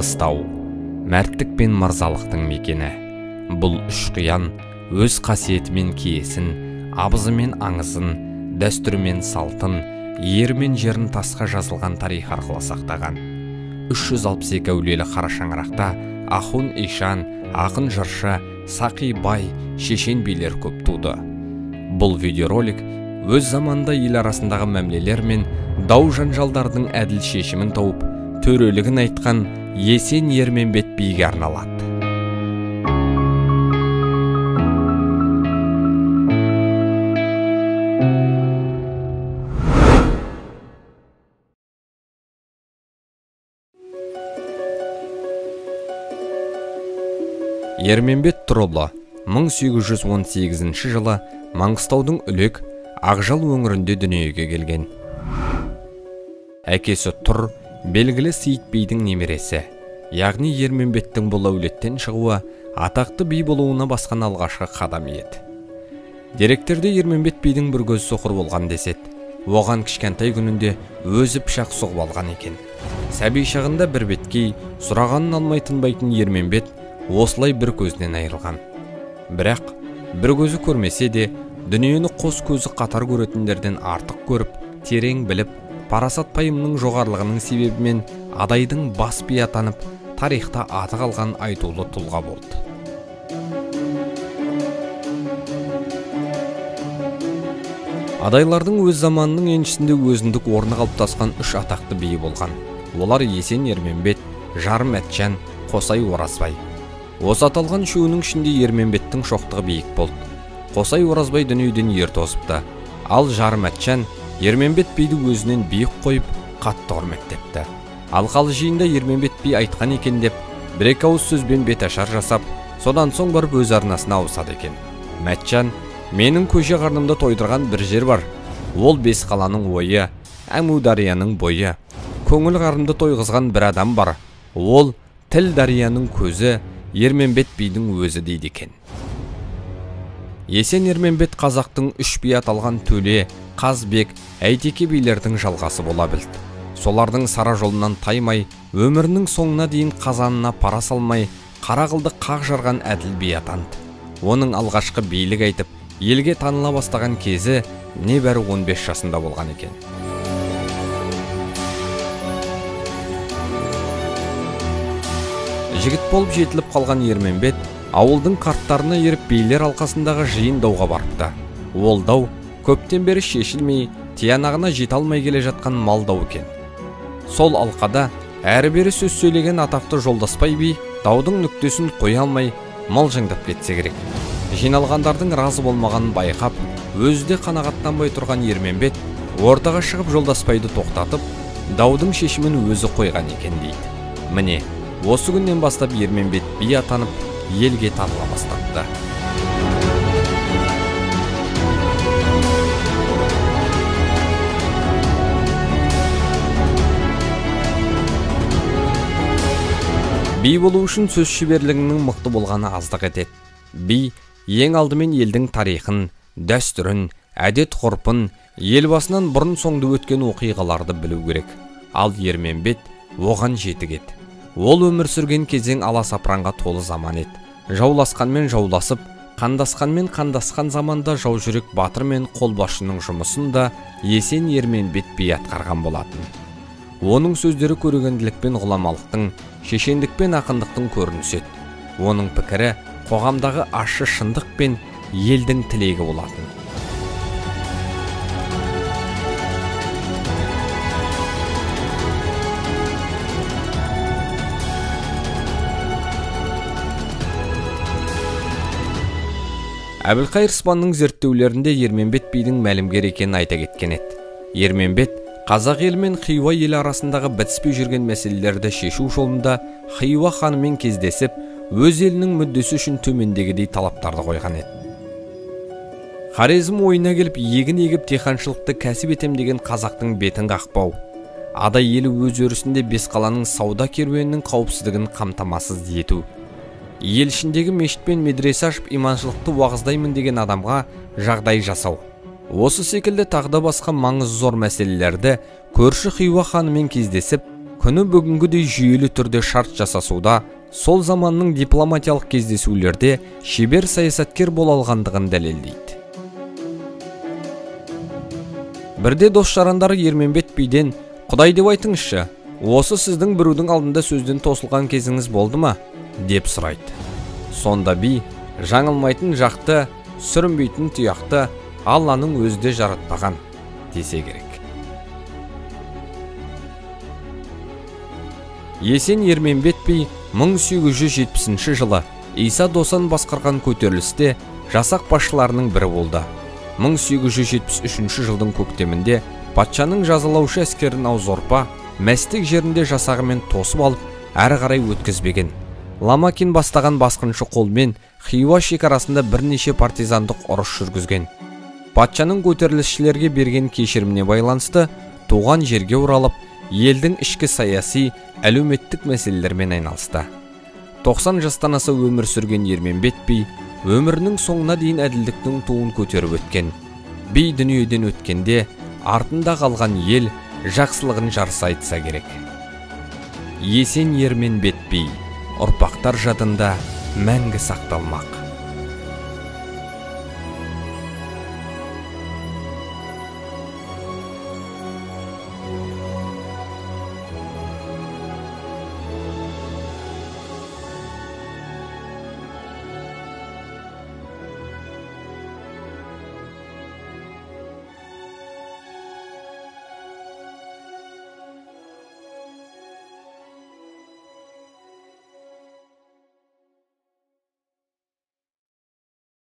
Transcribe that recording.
Маңғыстау, мәрттік пен мырзалықтың мекені. Бұл үш қиян өз қасиетімен киесін, абызымен аңызын, дәстүрімен салтын, ер мен жерін тасқа жазылған тарих арқылы сақтаған. 362 әулиелі қара шаңырақта ахун ишан, ақын жыршы, сақи бай, шешен билер көп туды. Бұл видеоролик өз заманында ел арасындағы мәмілелер мен дау жанжалдардың әділ шешімін тауып, төрелігін айтқан Есен Ермембет биге арналады. Ермембет Тұрұлы 1818 жылы Маңғыстаудың Үлек, Ақжал өңірінде дүниеге келген. Әкесі Тұр, белгілі Сейіт бидің немересі. Яғни Ермембеттің бұл әулеттен шығуы атақты би болуына басқан алғашқы қадам еді. Деректерде Ермембет бидің бір көзі соқыр болған деседі. Оған кішкентай күнінде өзі пышақ сұғып алған екен. Сәби шағында бір беткей, сұрағанын алмай тынбайтын Ермембет осылай бір көзінен айырылған. Бірақ бір көзі көрмесе де, дүниені қос көзі қатар көретіндерден артық көріп, терең біліп, парасат пайымның жоғарылығының себебімен адайдың бас би атанып, тарихта аты қалған айтулы тұлға болды. Адайлардың өз заманының еншісінде өзіндік орны қалыптасқан үш атақты биі болған. Олар Есен Ермембет, Жарым Әтжан, Қосай Оразбай. Осы аталған үшеуінің ішінде Ермембеттің шоқтығы биік болды. Қосай Оразбай дүниеден ерте озыпты. Ал Жарым Әтжан Ермембет биді өзінен биік қойып, қатты құрметтепті. Алқалы жиында Ермембет би айтқан екен деп, бір-екі ауыз сөзбен беташар жасап, содан соң барып өз арнасына ауысады екен. Мәтжан, менің көше қарнымды тойдырған бір жер бар. Ол бес қаланың ойы, Әмударияның бойы. Көңіл қарнымды тойғызған бір адам бар. Ол тіл дарияның көзі, Ермембет бидің өзі дейді екен. Есен Ермембет қазақтың үш би аталған Төле, Қазбек, Әйтеке билердің жалғасы бола білді. Солардың сара жолынан таймай, өмірінің соңына дейін қазанына пара салмай, қара қылды қақ жарған әділ би атанды. Оның алғашқы билік айтып, елге таныла бастаған кезі небәрі 15 жасында болған екен. Жігіт болып жетіліп қалған Ермембет ауылдың қарттарына еріп билер алқасындағы жиын дауға барыпты. Ол дау көптен бері шешілмей, тиянағына жете алмай келе жатқан мал дау екен. Сол алқада әрі-бері сөз сөйлеген атақты Жолдаспай би даудың нүктесін қоя алмай мылжыңдап кетсе керек. Жиналғандардың разы болмағанын байқап, өзі де қанағаттанбай тұрған Ермембет ортаға шығып Жолдаспайды тоқтатып, даудың шешімін өзі қойған екен дейді. Міне, осы күннен бастап Ермембет би атанып, елге таныла бастапты. Би болу үшін сөз шеберлігінің мықты болғаны аздық етеді. Би ең алдымен елдің тарихын, дәстүрін, әдет ғұрпын, ел басынан бұрын соңды өткен оқиғаларды білу керек. Ал Ермембет оған жетік еді. Ол өмір сүрген кезең аласапыранға толы заман еді. Жауласқанмен жауласып, қандасқанмен қандасқан заманда жаужүрек батыр мен қолбасшының жұмысын да Есен Ермембет би атқарған болатын. Оның сөздері көрегенділік пен ғұламалықтың, шешендік пен ақындықтың көрінісі еді. Оның пікірі қоғамдағы ащы шындық пен елдің тілегі болатын. Әбілқайыр Спанның зерттеулерінде Ермембет бидің мәлімгер екенін айта кеткен еді. Ермембет қазақ елі мен Хиуа елі арасындағы бітіспей жүрген мәселелерді шешу жолында Хиуа ханымен кездесіп, өз елінің мүддесі үшін төмендегідей талаптарды қойған еді. Хорезм ойына келіп егін егіп диқаншылықты кәсіп етем деген қазақтың бетін қақпау. Адай елі өз өрісінде бес қаланың сауда керуенінің қауіпсіздігін қамтамасыз ету. Ел ішіндегі мешіт пен медресе ашып иманшылықты уағыздаймын деген адамға жағдай жасау. Осы секілді тағы да басқа маңызы зор мәселелерді көрші Хиуа ханымен кездесіп, Күні бүгінгідей жүйелі түрде шарт жасасуда, сол заманның дипломатиялық кездесулерде шебер саясаткер бола алғандығын дәлелдейді. Бірде дос-жарандары Ерменбет биден, «Құдай деп айтыңызшы, осы сіздің біреудің алдында сөзден тосылған кезіңіз болды ма?» деп сұрайды. Сонда би, «Жаңылмайтын жақты, сүрінбейтін тұяқты Алланың өзі де жаратпаған» десе керек. Есен Ерменбет би 1870 жылы Иса Досан басқарған көтерілісте жасақ басшыларының бірі болды. 1873 жылдың көктемінде патшаның жазалаушы әскерін Аузорпа, Мәстек жерінде жасағымен тосып алып, әрі қарай өткізбеген. Ламакин бастаған басқыншы қолмен Хиуа шекарасында бірнеше партизандық ұрыс жүргізген. Патшаның көтерілісшілерге берген кешіріміне байланысты туған жерге оралып, елдің ішкі саяси, әлеуметтік мәселелермен айналысты. 90 жастан аса өмір сүрген Ерменбет би өмірінің соңына дейін әділдіктің туын көтеріп өткен. Би дүниеден өткенде артында қалған ел жақсылығын жарыса айтса керек. Есен Ерменбет би ұрпақтар жадында мәңгі сақталмақ.